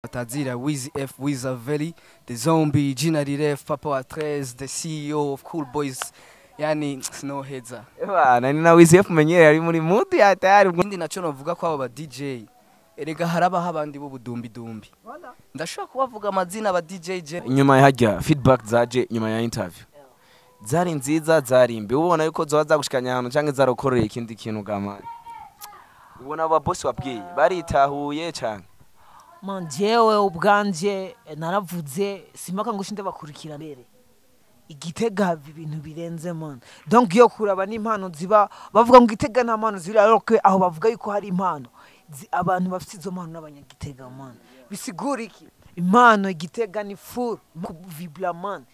Tazira Wiz F Wizaveli, the zombie, Gina Riref, Papa wa 13, the CEO of Cool Boys. Yani sinoheza. Bana ni na Wiz F menyere ari muri mood ya tayari. Ikindi naco novuga ko abo ba DJ erega harabaho abandi b'ubudumbi dumbi. Ndashobora kubavuga amazina aba DJ je. Inyuma ya hajya feedback zaje nyuma ya interview. Zari nziza, zari mbi. Ubona yuko zoba zagushikanya ahantu canke zarokoreye ikindi kintu gamani. Ubona aba boss wabwiye baritahuye cyane. Man, jewe ubwanje naravuze simaka ngo shinde bakurikira mbere. Igitega hava ibintu birenze, man. Donc iyo kuraba n'impano ziba bavuga ngo Igitega nta mpano ziri, alors que aho bavuga yuko hari impano. Abantu bafite izo mpano n'abanyagitega, man. Bisigura iki? Impano Igitega ni full vibra, man.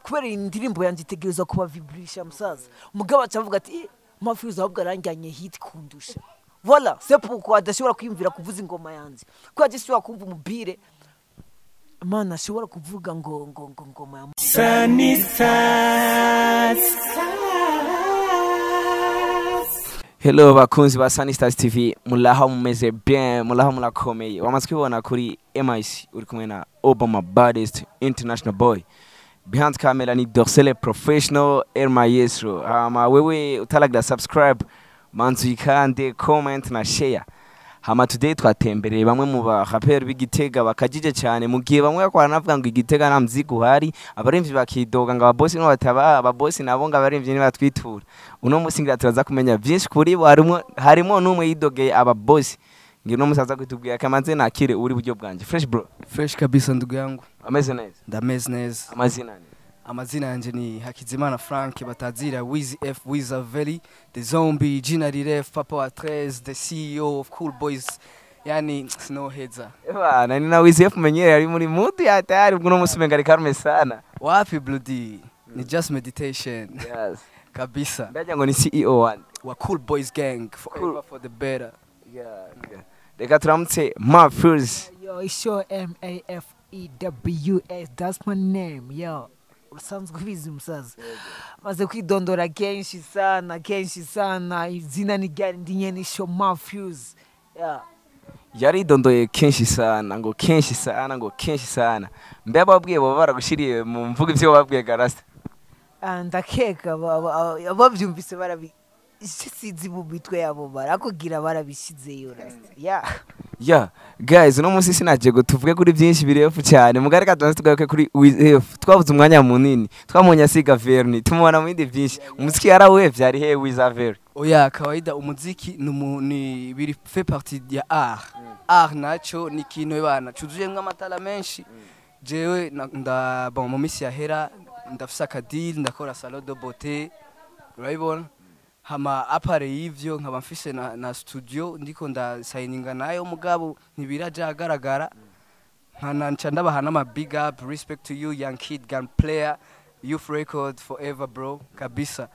Kubera iyi ndirimbo yanjye itegerezwa kuba vibrisha, musaza. Mugabo aca avuga ati: "Eh, Mafiuza ahubwo aranjyanye hit kundusha." Voilà, c'est pourquoi adashobora kwiyumvira kuvuza ingoma yanjye. Kuko adashobora kumva umubire. Man, ashobora kuvuga ngo ngoma ya Sunny Stars. Hello bakunzi ba Sunny Stars TV, mulaho mumeze bien, mulaho murakomeye. Wamaze kwibona kuri MIC uri kumwe na Obama Baddest International Boy. Behind camera ni Dorsele Professional El Maestro. Hama wewe utaragira subscribe, manzu ikande, comment na share. Hama today twatembereye bamwe mu ba rapper b'Igitega bakajije cyane, mu gihe bamwe bakora navuga ngo Igitega nta muziki uhari, abarimvyi bakidoga ngo ababosi no bataba ababosi nabo ngo abarimvyi nibatwitura. Uno musi ngira turaza kumenya byinshi kuri bo, harimo n'umwe yidogeye ababosi. Ngira uno musi aza kutubwira. Kamanze nakire uri buryo bwanje. Fresh bro? Fresh kabisa, ndugu yangu. Ameze neza? Ndameze neza. Amazina ni? Amazina yanje ni Hakizimana Frank Batazira Wiz F Wizaveli, the zombie, Gina Riref, Papa wa 13, the CEO of Cool Boys. Yani sinoheza. Bana ni na Wiz F menyere ari muri mood ya tayari, ubwo uno musi umenga ari calme sana. Wapi bloody, ni just meditation. Kabisa. Ndagira ngo ni CEO one wa Cool Boys Gang forever. Cool. For the better. Yeah. Reka turamutse Mafuz. Yo, it's your Mafews, that's my name. Yo, usanzwe ubizi, musaza. Maze kwidondora kenshi sana, kenshi sana. Izina ni ryari ndi nyene isho Mafews. Yeah. Yaridondoye kenshi sana, ngo kenshi sana, ngo kenshi sana. Mbe ababwiye baba baragushiriye mu mvugo ivyo babwiye garasta? Ah, ndakeka babyumvise barabi sinzi mu mitwe yabo barakubwira barabishyizeyo, rasta. Yeah. Yeah guys, uno munsi sinaje ngo tuvuge kuri byinshi birefu cyane mugari, reka tubanze tugaruke kuri Wiz F. Twabuze umwanya munini, twamubonye asiga verni, tumubona mu bindi byinshi. Umuziki yarawuhevye, ari he Wizaveri? Oya, kawaida umuziki ni biri fait partie ya art. Art naco ni ikintu bana cuzuyemwo amatara menshi. Jewe nda bon mu misi yahera ndafise akadili, ndakora salon de beauté, urabibona. Hama à part y'ivyo nkaba mfise na studio ndiko ndasayininga nayo, mugabo ntibiraja ahagaragara. Nkana nca ndabaha n'ama big up, respect to you young kid gun player, youth record forever bro, kabisa.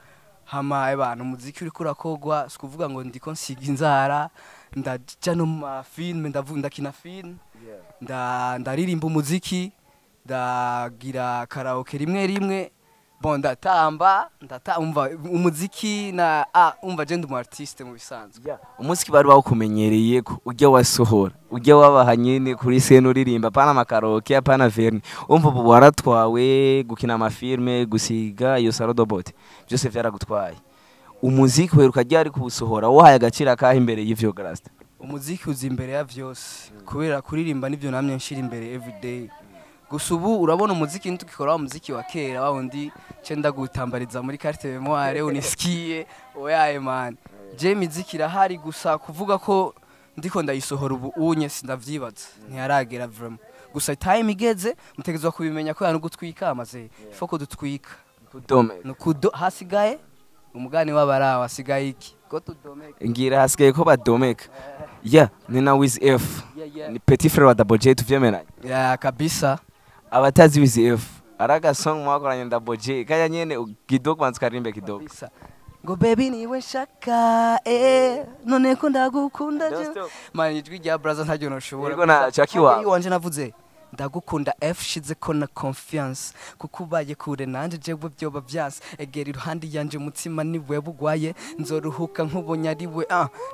Hama ebana umuziki uriko urakogwa, sikuvuga ngo ndiko nsiga inzara, ndaja no mu ma film, ndavuga ndakina film, ndaririmba umuziki, ndagira karaoke rimwe rimwe, bon ndatamba, umva umuziki na umva je ndi umu artiste mu bisanzwe. Umuziki bari bawukumenyereye ko ujya wasohora, ujya wabaha nyine kuri scène uririmba, apana amakaraoke, apana verni. Umva ubu waratwawe gukina amafilme, gusiga iyo salon de beauté, byose vyaragutwaye. Umuziki weruka ryari kuwusohora? Wahaye agaciro akahe imbere y'ivyo garasta? Umuziki uza imbere ya vyose, kubera kuririmba nivyo namye nshira imbere everyday. Gusa ubu urabona umuziki ntukikora wa muziki wa kera wa wundi cenda gutambariza muri carte mémoire unisikie. Oyaye man, je miziki irahari, gusa kuvuga ko ndiko ndayisohora ubu unye sindavyibaza, ntiyaragera vraiment. Gusa time igeze mutegezwa kubimenya ko gutwika amaze ifoko dutwika. Kudome. Nukudo hasigaye umugani w'abarawa, hasigaye iki ko tudomeka. Ngira hasigaye ko badomeka. Yeah, ni na Wiz F. Yeah. Ni petit frère wa Double J, tuvyemeranye? Yeah, kabisa. Abatazi Wiz F, araga song mwakoranye na Double J kaya nyene kidogo, banza ukaririmbe kidogo. Kabisa. Ngo baby niwe nshaka, eh, none ko ndagukunda Don't je. stop. Man, ijwi rya brother ntaryo noshobora. Yego na Jackie wawe. Wanje navuze Ndagukunda F shize ko na confiance, kuko ubaye kure nanje jewe byoba vyanse. Egera iruhande yanje, umutima ni wewe ugwaye, nzoruhuka nkubonye ari we.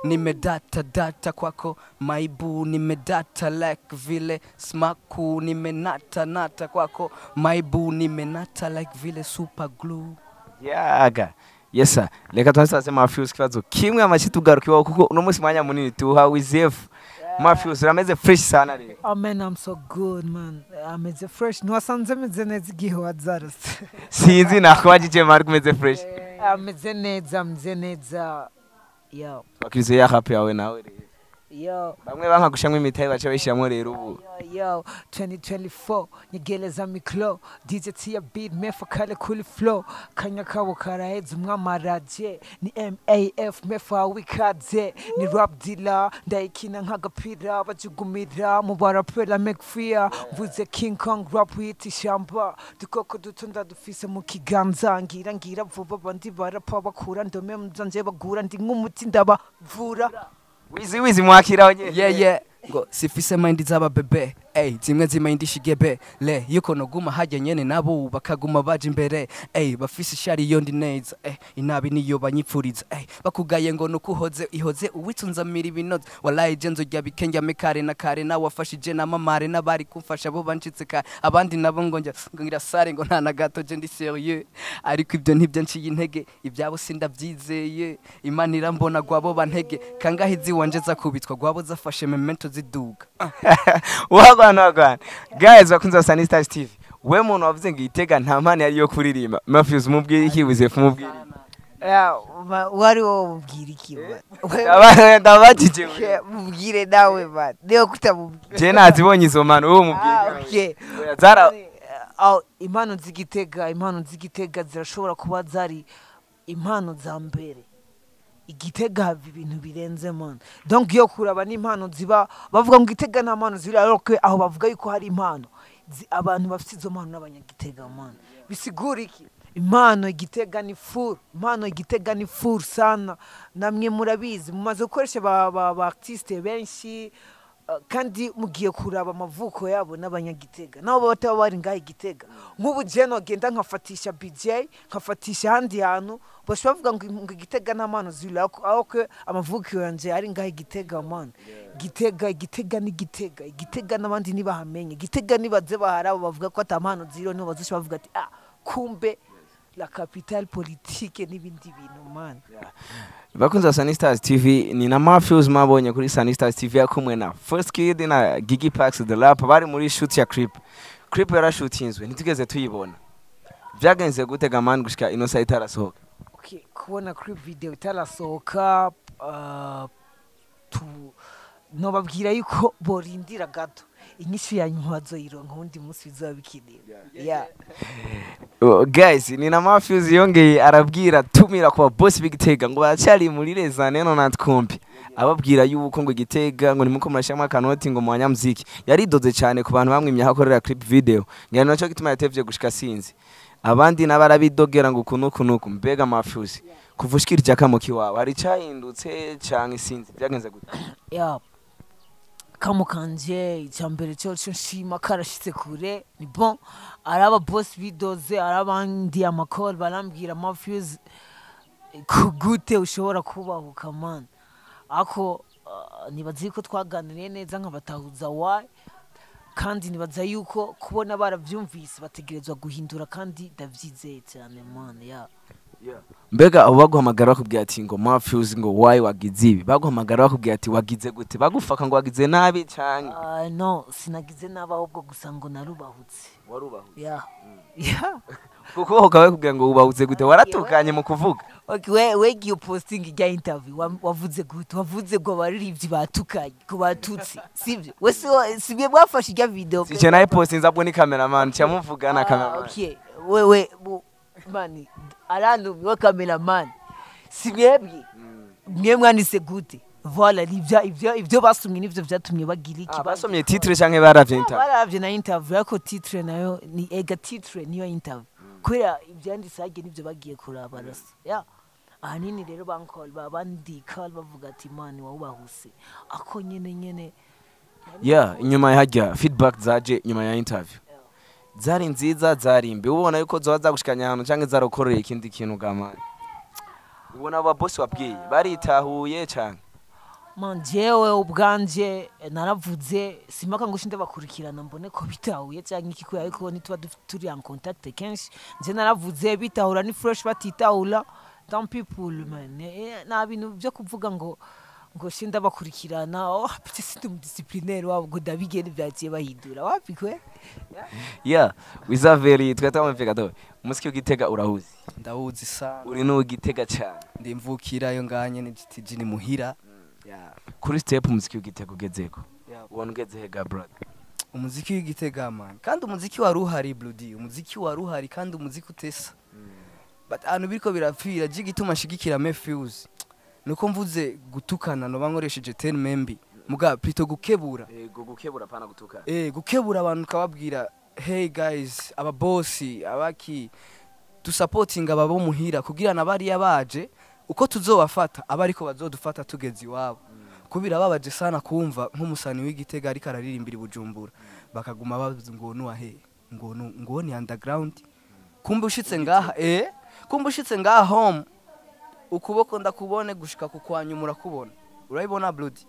Nimedata data kwako maibu, nimedata like vile smaku, nimenata nata kwako maibu, nimenata like vile super glue. Yaga, yes sir. Reka tuanze Mafius kibazo kimwe amashi tugaruka iwawe, kuko uno munsi mwanya munini tuha Wizef. Mafius, urameze fresh sana rero. Oh man, I'm so good, man. Ameze fresh. Ntiwasanze meze neza igihe wazarase? Sinzi, nakubajije mari kumeze fresh. Ameze neza, ameze neza. Yo. Twakirize ya rap yawe nawe rero. Yo. Bamwe banka gushamwa imitahe baca bayishiramwo rero ubu. Yo, 2024, nyegereza mikro, DJ Tia beat, mefa kale kuli flow, kanya kabo karaheze umwamaraje, ni MAF mefa wikaze, ni rap dealer, ndayikina nk'agapira, bajugumira, mu barapera make fear, mvuze King Kong rap wita ishamba, dukoko duto ndadufise mu kiganza, ngira ngira vuba abandi barapa bakura, ndome muzanje bagura, ndi nk'umuti ndabavura. Wizi, Wizi, mwakira nyene. Yeah, ngo sifise mind z'aba bebe, ey, zimwe zimayindisha igebe le yuko noguma hajya nyene, nabo bakaguma baje imbere, ey, bafise ishari iyo ndi neza, ey, inabi niyo banyipfuriza, ey, bakugaye ngo nukuhoze ihoze uwitunzamira ibinoze. Wallahi je nzorya bikenge kare na kare, nawe wafashije na mamare n'abari kumfasha bo bancitse kare, abandi nabo ngo njya ngo ngira sare ngo nta na gato. Je ndi sérieux, ariko ibyo ntibyo nciye intege, ibyabo sindabyizeye. Imana irambona gwabo bantege kangahe iziwanje zakubitwa gwabo zafashe memento ziduga. Wagwana, wagwana guys, bakunze ba Sunny Stars TV. We muntu wavuze ngo Igitega nta mpano yari yo kuririmba, Mafius mubwire iki? Wizef mubwire iki? Wari wowe mubwira iki, man? Ndabajije we. Mubwire nawe, man, niyo kutamubwira. Je nazibonye izo mpano, wowe mubwire Ah, iki? okay. Oya, zara Impano z'Igitega, impano z'Igitega zirashobora kuba zari impano za mbere. Igitega hava ibintu birenze, man. Donc iyo kuraba n'impano ziba bavuga ngo Igitega nta mpano ziri, ariko aho bavuga yuko hari impano abantu bafite izo mpano n'abanyagitega, man. Bisigura iki? Impano Igitega ni full, impano Igitega ni full sana. Namwe murabizi, mumaze gukoresha ba artiste benshi, kandi mugiye kuraba amavuko yabo n'abanyagitega, nabo bataba bari ngaho Igitega. Nk'ubu je nogenda nkafatisha BJ, nkafatisha ahandi hantu, bashobora bavuga ngo Igitega nta mpano ziri, aho ko amavuko yanje ari ngaho Igitega, man. Gitega, Igitega ni Gitega, Igitega n'abandi ntibahamenye. Gitega nibaze baharabo bavuga ko ata mpano ziriho, niho bazoca bavuga ati: "Ah, kumbe la capitale politique n'ibindi bintu, man." Bakunze ba Sunny Stars TV, ni na Mafius mabonye kuri Sunny Stars TV yakumwe na First Kid na Gigi Pax the Rap, bari muri shoot ya clip. Clip yarashutinzwe ntitugeze tuyibona. Byagenze gute ga man gushika ino site itarasohoka? Okay, kubona clip video itarasohoka, tu nobabwira yuko borindira gato, inyishu ya nyuma bazoyironka uwundi munsi bizoba bikenewe, yeah. Oh, guys, ni na Mafius yongeye arabwira tumira kwa boss b'Igitega ngo baracyari muri les années 90 kombi, ababwira yuko ngo Igitega ngo nimuko murashyiramo akanoti ngo mu banyamuziki. Yaridoze cyane ku bantu bamwimye aho akorera clip video, ngira naco gituma yatevye gushika. Sinzi, abandi n'abarabidogera ngo uku nuku nuku. Mbega Mafius, kuva ushikirije akamo kiwawe hari cyahindutse canke sinzi byagenze gute? Yeah. Kamo kanje, icya mbere cyo cyo nshima karashitse kure, ni bon. Ari aba boss bidoze, ari abandi amakol barambwira: "Mafius, gute ushobora kubahuka, man?" Ako nibaza yuko twaganiriye neza nkabatahuza why, kandi nibaza yuko kubona baravyumvise bategerezwa guhindura, kandi ndavyizeye cyane, man, yeah. Mbega abo baguhamagara bakubwira ati ngo Mafius, ngo why wagize ibi, baguhamagara bakubwira ati wagize gute? Bagufaka ngo wagize nabi canke? No, sinagize nabi, ahubwo gusa ngo narubahutse. Warubahutse? Yeah. Kuko ukaba bakubwira ngo wubahutse gute, waratukanye mu kuvuga? Okay, we giye posting ijya interview, wavuze gute? Wavuze ngo abaririmbyi batukanye, ko batutse, sibyo? We sibyo mwafashe ijya video? Sice naye postinze, abwo ni cameraman cyamuvuga na Ah, cameraman. Okay, wewe mani arantumye we cameraman, si mwebwe mwe mwanditse gute? Voilà, nibyo ibyo basomye nivyo vyatumye bagira iki. Ah, basomye titre canke baravye interview? Baravye na interview, ariko titre nayo ni ega titre niyo interview, kubera ibyanditse hagiye nibyo bagiye kuraba rasa ya ahanini. Rero bankol babandika bavuga ati: "Mani, wawubahuse." Ako nyene nyene. Yeah, inyuma hajya feedback zaje nyuma ya interview zari nziza, zari mbi? Ubona yuko zoba zagushikanya ahantu canke zarokoreye ikindi kintu gamani? Ubona aba boss wabwiye baritahuye cane? Man, jewe ubwanje naravuze, simpaka ngo shinde bakurikirana mbone ko bitahuye cyangwa iki, kubera ariko ntituba turi en contact kenshi. Nje naravuze, bitahura ni fresh, batitahura tant people man. Nta bintu byo kuvuga ngo shinda bakurikirana. Oh petit, sindi umudisciplinaire wabo ngo ndabigene byagiye bahindura wapi kwe. Yeah, Wizaveri twatama gato. Umuziki w'Igitega urahuzi? Ndawuzi sana. Uri n'uw'Igitega cane? Ndimvukirayo nganye ni GTG, ni muhira. Yeah. Kuri step umuziki w'Igitega ugezeko, Yeah. ubona ugeze hega, brother? Umuziki w'Igitega man, kandi umuziki wari uhari, Bludi, umuziki wari uhari kandi umuziki utesa, but ahantu biriko birapfira je, igituma nshigikira Mefuse nuko mvuze gutukana noba nkoresheje terme mbi, muga plutôt gukebura. Yego, gukebura pana gutuka. Gukebura abantu ukababwira: "Hey guys, aba boss abaki dusapotinga aba muhira kugira na bariya baje uko tuzobafata aba ariko bazodufata tugeze iwabo." Kubira babaje sana kumva nk'umusani w'Igitega ariko araririmbira i Bujumbura, bakaguma bavuze ngo nuwahe, ngo ngo ni underground. Kumbe ushitse ngaha, kumbe ushitse ngaha home, ukuboko ndakubone gushika ku kwanyuma urakubona, urabibona Bloody.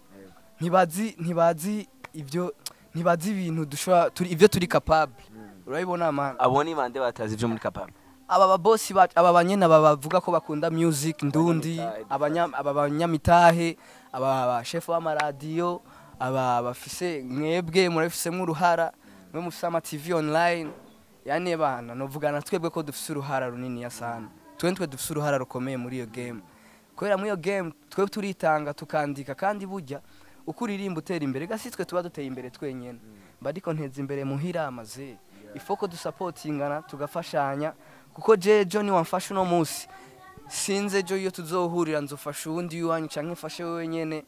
Ntibazi ibyo, ntibazi ibintu dushobora turi, ibyo turi capable, urabibona man. Abo ni bande batazi ivyo muri capable? Aba babosi bacu, aba banyene, aba bavuga ko bakunda music ndundi, aba banyamitahe, aba bashefu b'amaradiyo, aba bafise, mwebwe murabifisemwo uruhara, mwe mufise ama TV online. Yani bana novugana twebwe ko dufise uruhara runini ya sana. Twe dufise uruhara rukomeye muri iyo game, kubera muri iyo game twe turitanga tukandika, kandi burya uko uririmba utera imbere gasi twe tuba duteye imbere twenyene, mba ariko nteza imbere muhira amaze ifoko dusapotingana tugafashanya, kuko jejo ni wamfasha uno munsi, sinze ejo iyo tuzohurira nzofasha uwundi iwanyu canke mfashe wewe nyene,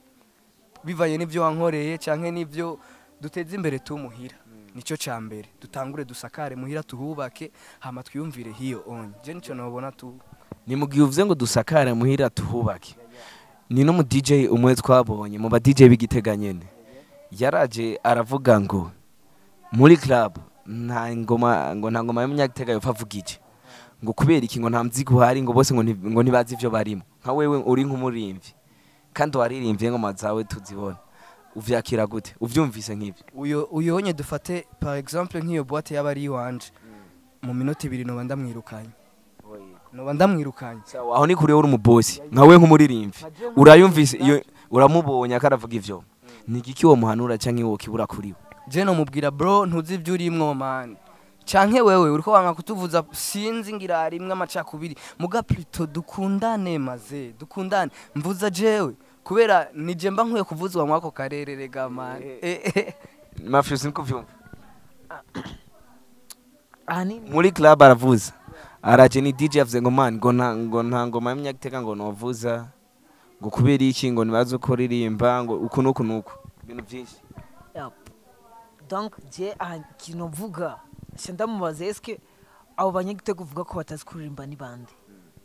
bivanye n'ivyo wankoreye canke n'ivyo duteze imbere tumuhira. Nico ca mbere, dutangure dusakare muhira, tuhubake, hama twiyumvire hiyo onye. Je nico nobona tu. Ni mu gihe uvuze ngo dusakare muhira tuhubake, ni no mu DJ umwe twabonye mu ba DJ b'Igitega nyene yaraje aravuga ngo muri club nta ngoma, ngo nta ngoma y'umunyagitega yopfa avugije, ngo kubera iki? Ngo nta mzigo uhari, ngo bose ngo ngo ntibazi ivyo barimo. Nka wewe uri nk'umurimvyi kandi waririmbye ingoma zawe tuzibona, uvyakira gute uvyumvise nk'ivyo? Uyo onye dufate par exemple nk'iyo boîte yaba ari iwanje, mu minota 2 noba ndamwirukanye, noba ndamwirukanye. Sawa, aho ni kure uri umubosi. Nka we nk'umuririmvyi urayumvise iyo, uramubonye akaravuga ivyo, ni igiki wo muhanura canke wo kibura kuri we? Je nomubwira: "Bro, ntuzi ibyo urimwo man, canke wewe uriko wanga kutuvuza, sinzi ngira harimwe amacakubiri, muga plutôt dukundane maze dukundane, mvuza jewe kubera nije mba nkwiye kuvuzwa mwako karere rega man." Mafyusi, niko vyumva? Ahanini Muri club aravuza, araje ni DJ avuze ngo man, ngo nta ngoma y'umunyagitega ngo novuza, ngo kubera iki? Ngo ntibazi uko ririmba, ngo uku n'uku n'uku, ibintu byinshi. Yep. Donc je aha ikintu mvuga, nca ndamubaza: eske abo banyagitega uvuga ko batazi kuririmba ni bande?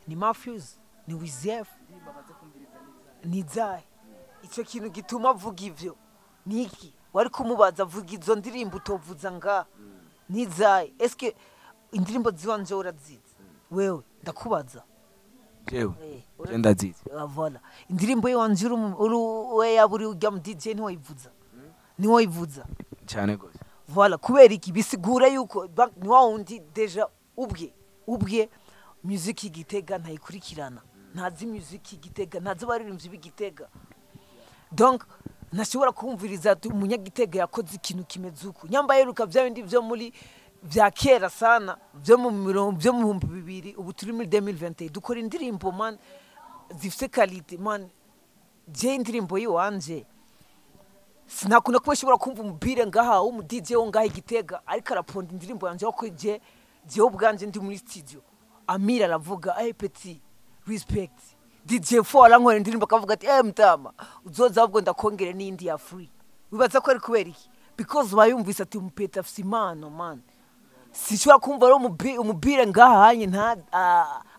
Ni Mafius? Ni Wizef? Ni Zahe? Icyo kintu gituma avuga ivyo ni iki? Wari kumubaza: avuga izo ndirimbo utovuza nga ni Zahe? Eske indirimbo ziwanje urazizi wewe? Ndakubaza. Jewe? Eh. Je ndazizi. Ah, voilà, indirimbo yiwanje uri we yaba uri ujya mu DJ ntiwayivuza, ntiwayivuza? Cyane gose. Voilà, kubera iki? Bisigura yuko ni wa wundi déjà ubwe music y'Igitega ntayikurikirana, ntazi music y'Igitega, ntazi abaririmbyi b'Igitega, donc ntashobora kumviriza ati umunyagitega yakoze ikintu kimeze uku. Nyamba yeruka bya bindi byo muri bya kera sana, byo mu mirongo, byo mu 2000. Ubu turi muri 2021, dukora indirimbo man zifite qualité man. Je indirimbo yiwanje sinakunda kuba nshobora kumva umupira ngaha w'umu DJ wo ngaha Igitega ariko araponda indirimbo yanjye, ko je jewe ubwanje ndi muri studio, Amira aravuga: "Hey petit, respect." DJ 4 arankora indirimbo akavuga ati: "Eh mtama, uzoza ahubwo ndakongere n'indi ya free." Wibaza ko ari kubera iki? Because bayumvise ati umupeta afise impano man. Sinshobora kumva rero umupira ngaha hanye nta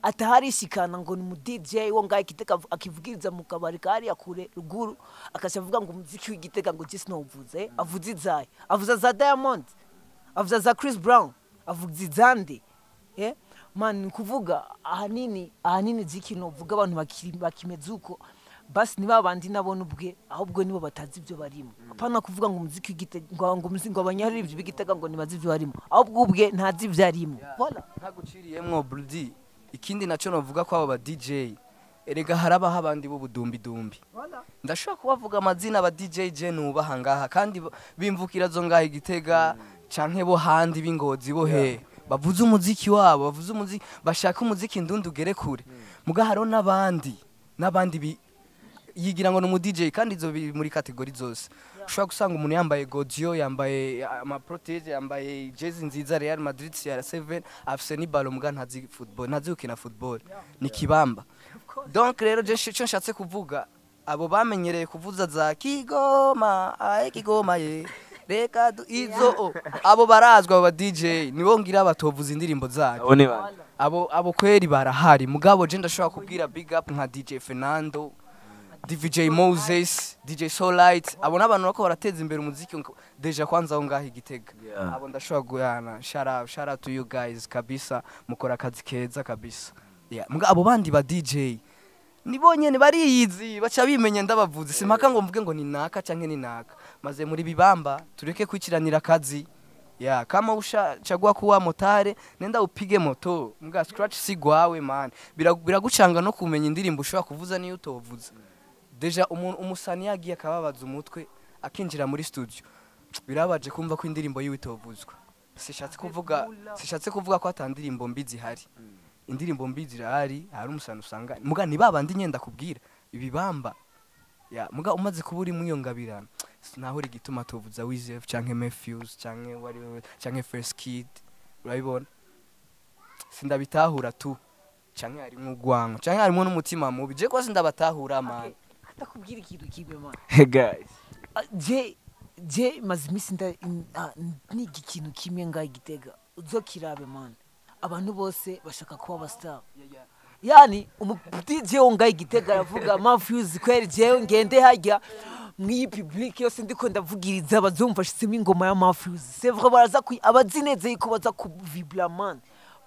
Ataharishikana ngo ni mu DJ wo ngaho Igitega, akivugiriza mu kabari kariya kure ruguru, akaca avuga ngo umuziki w'Igitega ngo je sinawuvuze. Avuze izahe? Avuza za Diamond, avuza za Chris Brown, avuza izande? Man, ni kuvuga ahanini ziki novuga abantu bakimeze uko, basi ni babandi nabona ubwe, ahubwo nibo batazi ibyo barimo. Apana kuvuga ngo umuziki w'Igitega, ngo umuziki, ngo abanyaririmbyi b'Igitega ngo nibazi ibyo barimo, ahubwo ubwe ntazi ibyo arimo. Voilà. Ntaguciriyemwo, Brudi, ikindi naco novuga ko abo ba DJ, erega harabaho abandi b'ubudumbidumbi. Ndashobora kubavuga amazina, aba DJ je nubaha ngaha kandi bimvukira zo ngaha Igitega canke bo handi b'Ingozi, bo he bavuze umuziki wabo, bavuze umuziki, bashaka umuziki ndundi ugere kure. Muga hariho n'abandi yigira ngo ni umu DJ, kandi izo biri muri catégorie zose. Ushobora gusanga umuntu yambaye godiyo, yambaye ama protège, yambaye jezi nziza Real Madrid CR7, afise n'ibalo, muga ntazi football, ntazi gukina football, ni kibamba. Donc rero je ico nshatse kuvuga, abo bamenyereye kuvuza za Kigoma aye Kigoma ye reka izo abo barazwa, abo ba DJ nibo ngira batovuza indirimbo zacu. Abo ni bande? Abo kweri barahari, mugabo je ndashobora kubwira big up nka DJ Fernando, DJ Moses, DJ Solight. Abo n'abantu bako barateza imbere umuziki déjà kwanza aho ngaho Igitega. Abo ndashobora guyana shout out, shout out to you guys kabisa, mukora akazi keza kabisa. Yeah, muga abo bandi ba DJ nibo nyene bariyizi, baca bimenya ndabavuze. Simpaka ngo mvuge ngo ni naka canke ni naka, maze muri bibamba tureke kwikiranira akazi ya kama ushachagua kuwa motard, nenda upige moto, mbwa scratch si gwawe man. Biragucanga no kumenya indirimbo ushobora kuvuza niyo utovuza. Déjà umuntu umusani yagiye akababaza umutwe akinjira muri studio, birabaje kumva ko indirimbo yiwe itovuzwa. Sishatse kuvuga ko ata ndirimbo mbi zihari, indirimbo mbi zirahari. Hari umusani usanga muga ni babandi nyenda kubwira ibibamba ya muga umaze kuba uri muri iyo ngabirano, sinahora igituma tuvuza Wizef canke Matthews canke wari canke First Kid. Urabibona, sindabitahura tu, canke harimwo urwango canke harimwo n'umutima mubi, je ko sindabatahura man. Ndakubwira ikintu kimwe, man. Hey guys. Ah, je maze iminsi niga ikintu kimwe ngaho Igitega, uzokirabe man, abantu bose bashaka kuba aba star. Yani umu DJ wo ngaho Igitega aravuga Matthews kweri, jewe ngende hajya mw'iyi public yose ndiko ndavugiriza, bazumva shitsemo ingoma ya Matthews, c'est vrai, baraza abazi neza yuko baza kuvibra man,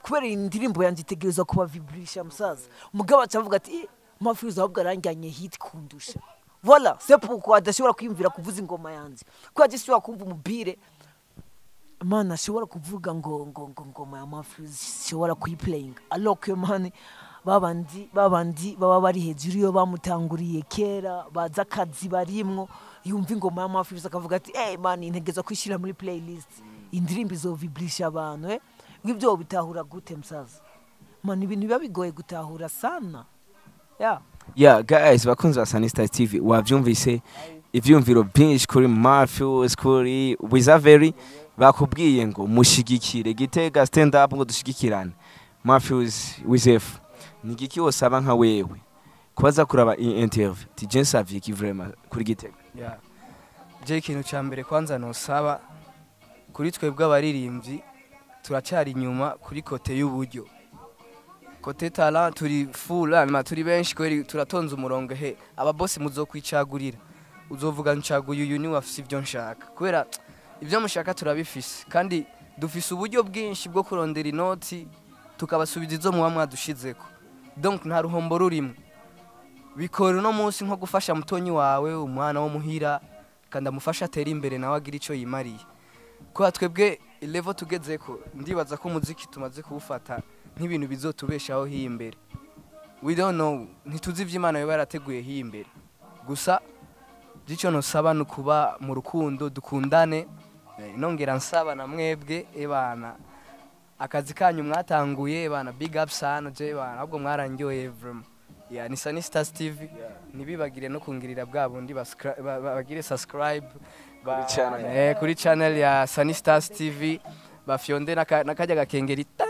kubera iyi ndirimbo yanjye itegerezwa kuba vibrisha musaza. Mugabo acavuga ati: "Eh, Matthews ahubwo aranjyanye hit kundusha." Voilà, c'est pourquoi adashobora kwiyumvira kuvuza ingoma yanjye, kubera adashobora kumva umubire man, ashobora kuvuga ngo ngoma ya Matthews ishobora kuyiplaying, alors que man, babandi baba bari hejuru iyo bamutanguriye kera, baza akazi barimwo, yumva ingoma ya Matthews akavuga ati: "Hey man, integezwa kwishyira muri playlist, indirimbo izovibrisha abantu." Ngibyo bitahura gute msaza? Man, ibintu biba bigoye gutahura sana, yeah. Yeah guys, bakunzi ba Sunny TV, wavyumvise ivyumviro byinshi kuri Matthews, kuri Wizaveri. Bakubwiye ngo mushigikire Gitega, stand up ngo dushigikirane. Matthews, Wizef, ni igiki wosaba nka wewe kubaza kuraba iyi interview ti je nsavye iki vraiment kuri Gitega? Yeah. Je ikintu cya mbere kwanza nosaba kuri twebwe abaririmbyi, turacyari inyuma kuri côté y'uburyo. Côté talent turi full, hanyuma turi benshi kweri, turatonze umurongo. He ababosi muzokwicagurira, uzovuga ncaguye uyu niwe afise ibyo nshaka, kubera ibyo mushaka turabifise kandi dufise uburyo bwinshi bwo kurondera inoti tukabasubiza izo muba mwadushizeko. Donc nta ruhombo rurimo. Bikora uno munsi nko gufasha mutonyi wawe, umwana wo muhira, kandi amufasha atere imbere nawe agira icyo yimariye. Kubera twebwe level tugezeko, ndibaza ko umuziki tumaze kuwufata nk'ibintu bizotubeshaho hiyi imbere. We don't know, ntituzi ivyo Imana yoba yarateguye hiyi imbere. Gusa icyo nosaba ni ukuba mu rukundo, dukundane. Nongera nsaba na mwebwe ebana, akazi kanyu mwatanguye bana, big up sana. Je bana, ahubwo mwarandyoye vraiment. Yeah, ni Sunny Stars TV. Ntibibagire no kungirira bwa bundi bagire subscribe Kuri channel. Kuri channel ya Sunny Stars TV, bafyonde nakajya gakengeri tang.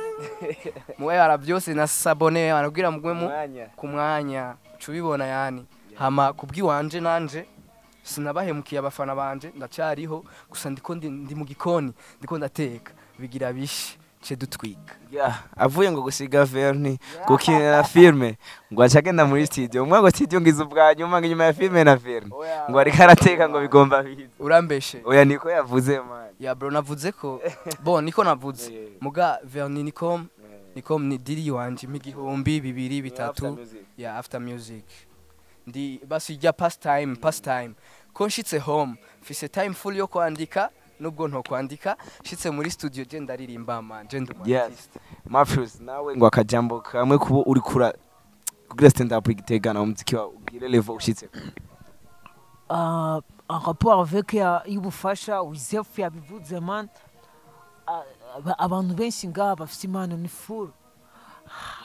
Muwe bara byose na s'abonner barabwira mugwe mu Mwanya. Ku mwanya cubibona yani. Hama kubwiwanje nanje sinabahemukiye abafana banje, ndacyariho. Gusa ndiko ndi mu gikoni, ndiko ndateka bigira bishi. Ce dutwika. Yeah, avuye ngo gusiga vernis, gukinira filme, ngo aca agenda muri studio. Umwe ngo studio ngize ubwa nyuma, ngo inyuma ya filme na vernis ngo ariko arateka, ngo bigomba bize. Urambeshe. Oya, niko yavuze, man. Ya bro, navuze ko bon, niko navuze. Muga vernis nikom ni diri wanje 1000, 2, 3. Ya, after music ndi basi ijya pastime ko nshitse home mfise time full yo kwandika, nubwo nto kwandika nshitse muri studio je ndaririmba, man, je ndi umu artist. Mafius, nawe ngo akajambo kamwe kuba uri kura kugira stand up igitegana umuziki wawe ugire level ushitse. En rapport avec y'ubufasha Wizef yabivuze, man. Abantu benshi ngaha bafite impano ni full.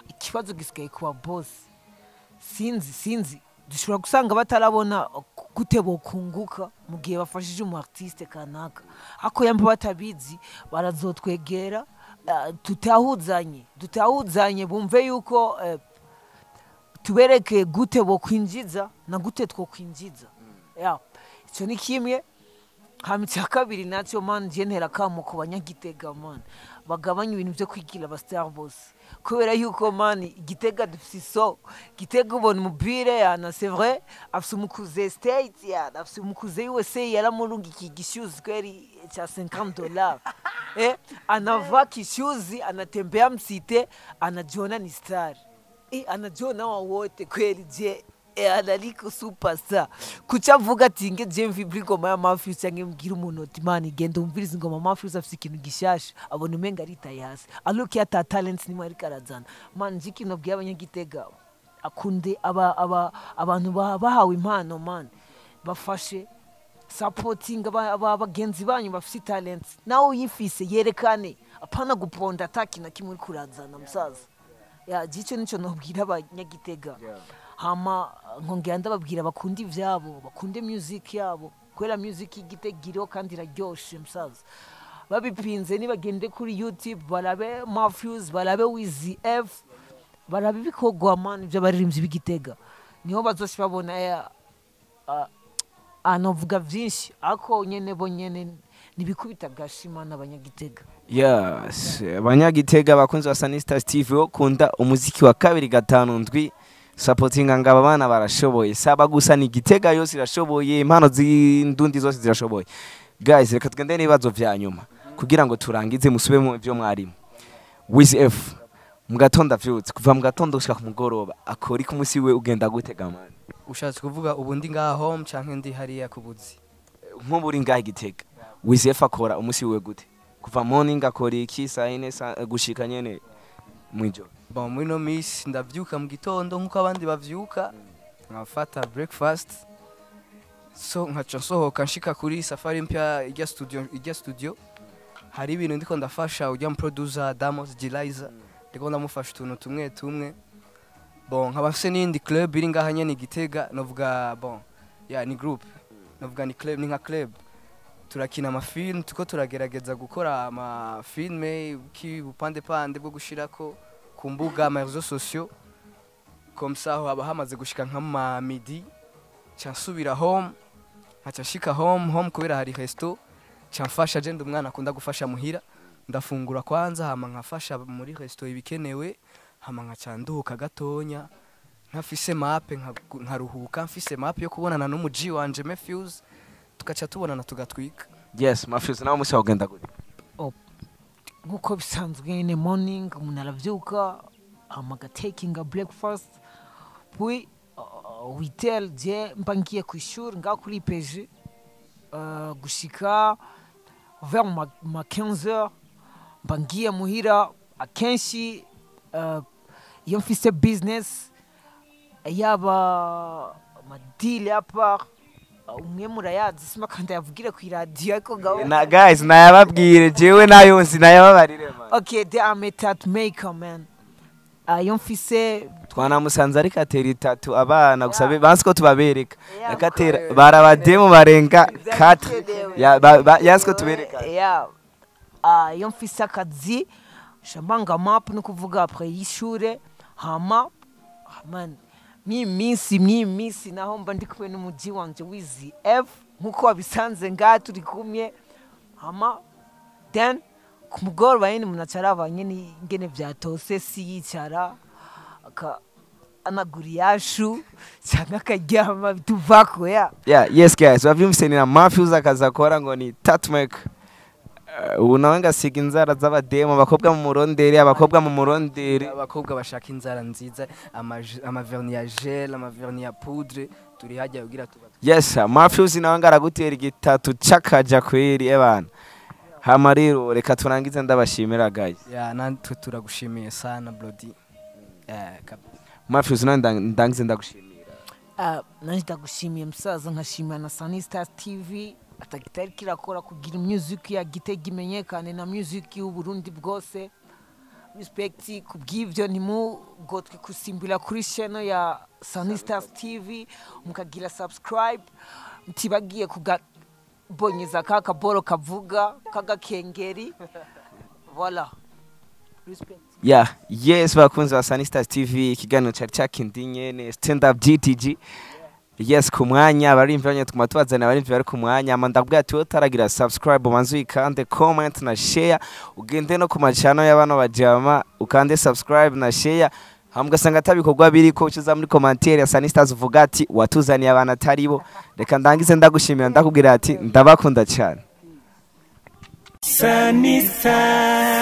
Ikibazo gisigaye kuba boss, sinzi dushobora gusanga batarabona gute bokunguka mu gihe bafashije umu artiste kanaka, ariko yamba batabizi barazotwegera, tutahuzanye bumve yuko tubereke gute bokwinjiza na gute twokwinjiza. Ya, icyo ni kimwe. Hama icya kabiri nacyo, man, je ntera akamo ku banyagitega, man, bagabanya ibintu byo kwigira aba star bose, kubera yuko, man, Igitega dufise iso Gitega ubona umupira yana, c'est vrai, afise umukuze States yana, afise umukuze USA, yaramurungikiye igishuzi kweri cha $50, anavaa kishuzi, anatembea msite, anajiona ni star, anajiona wa wote kweli je analiko superstar. Kuca avuga ati nge je mvibra ingoma ya Mafius canke mbwira umuntu ati man, genda umvirize ingoma Mafius, afise ikintu gishasha, abona umenga aritaye hasi aluki ata talents nimwe ariko arazana. Man, nje ikintu nabwiye abanyagitega, akunde aba abantu bahawe impano, man, bafashe supporting aba bagenzi banyu bafise talents. Nawe uyifise yerekane, apana guponda ataki na kimwe uriko urazana, musaza. Ya, gico nico nobwira abanyagitega. Hama nkongera ndababwira bakunde ivyabo, bakunde music yabo, kubera music y'Igitega iriho kandi iraryoshe, musaza. Babipinze nibagende kuri YouTube barabe Mafius, barabe Wizi F, barabe ibikorwa, man, by'abaririmbyi b'Igitega, niho bazoca babona. Anovuga vyinshi ariko nyene bo nyene nibikubita gashima n'abanyagitega. Yes, abanyagitega bakunzi ba Sanista Steve, ukunda umuziki wa 257, supportinga ngaba bana barashoboye. Saba gusa ni Gitega yose irashoboye, impano z'indundi zose zirashoboye. Guys, reka tugende n'ibibazo vya nyuma kugira ngo turangize musube mu byo mwarimu. Wiz F, mu gatondo avyutse, kuva mu gatondo gushika ku mugoroba akora iki? Umunsi we ugenda gute gamana? Ushatse kuvuga ubu ndi ngaha home canke ndi hariya ku buzi? Nk'ubu uri ngaha Gitega, Wiz F akora umunsi wiwe gute? Kuva morning akora iki, saa 4 gushika nyene mwijoro? Bon, muri no misi ndavyuka mu gitondo nkuko abandi bavyuka, nkafata breakfast, so nkaca nsohoka nshika kuri Safari Mpya ijya studio. Hari ibintu ndiko ndafasha ujya mu producer Damos Giliza, ndiko ndamufasha utuntu tumwe tumwe. Bon, nkaba mfise n'iyindi club iri ngaha nyene i Gitega, novuga bon ya ni group, novuga ni club, ni nka club, turakina amafilm, tuko turagerageza gukora amafilme ki bupande pande bwo gushirako ku mbuga ama réseaux sociaux. Comme ça aho haba hamaze gushika nka midi, ca nsubira home, nkaca nshika home kubera hari resto, ca mfasha. Je ndi umwana akunda gufasha muhira, ndafungura kwanza, hama nkafasha muri resto ibikenewe, hama nkaca nduhuka gatonya nkafise mape, nkaruhuka mfise mape yo kubonana n'umuji wanje Matthews, tugaca tubonana tugatwika. Yes, Mafius, nawe umunsi wawe ugenda gute? Nk'uko bisanzwe nyine, morning umuntu arabyuka, hama agatekinga breakfast, puis witel je mba ngiye ku ishuri ngaho kuri IPG, gushika vers ma 15 heures mba ngiye muhira. Akenshi iyo mfise business, yaba amadili à part, umwe murayazi, sima kandi yavugire ku iradiyo ariko ngaho. Na guys, nayababwire, jewe nayo nzi, nayababarire, man. Okay, they are a tattoo maker, man. Iyo mfise Twanamusanze ariko atera itatu abana gusa bansi ko tubabereka. Yeah. Akatera barabademu barenga 4 ya yansi ko tubereka. Yeah. Iyo mfise akazi shambanga map, no kuvuga après y'ishure, hama man mw'iyi minsi naho mba ndi kumwe n'umuji wanje Wizi F, nkuko wabisanze ngaha turi kumwe. Hama then Ku mugoroba nyene umuntu aca araba nyene ingene vyatose, si yicara anagura iyashu cyangwa akaryama, bituvako ya. Yeah, yes guys, wavyumvise, ni na Matthews akaza akora ngo ni Tatmaker. Ubu nawe ngasiga inzara z'abademu, abakobwa mu murondere, abakobwa mu murondere. Abakobwa bashaka inzara nziza, amavernis ya gel, amavernis ya poudre, turi hajya kugira tuba. Yes, Matthews nawe ngaragutera igitatu cakaja kweri ebana. Hama rero reka turangize ndabashimira, guys. Ya, natwe turagushimiye sana, Brody. Yeah, kabisa. Matthews, nawe ndangize ndagushimira. Ah, nanje ndagushimiye musaza, nkashimira na Sunny Stars TV atagitari kirakora kugira music ya Gitega imenyekane na music y'Uburundi bwose. Respect kubw'ivyo, ntimugotwe kusimbira kuri channel ya Sunny Stars TV mukagira subscribe, mutibagiye kugabonyeza ka kaboro kavuga kagakengeri. Voilà, respect. Yeah, yes, bakunzi ba Sunny Stars TV, ikiganiro cari cakindi nyene, Stand Up GTG. Yes, ku mwanya abarimvyi banye tuguma tubazanira abarimvyi bari ku mwanya. Ama ndakubwira ati wowe utaragira subscribe, ubanze uyikande, comment na share, ugende no ku macano y'abano bajama ukande subscribe na share, hama ugasanga atabikorwa biriko, ucuza muri commentaire ya Sunny Stars uvuga ati watuzaniye abantu ataribo. Reka ndangize ndagushimira, ndakubwira ati ndabakunda cyane. Sunny Stars.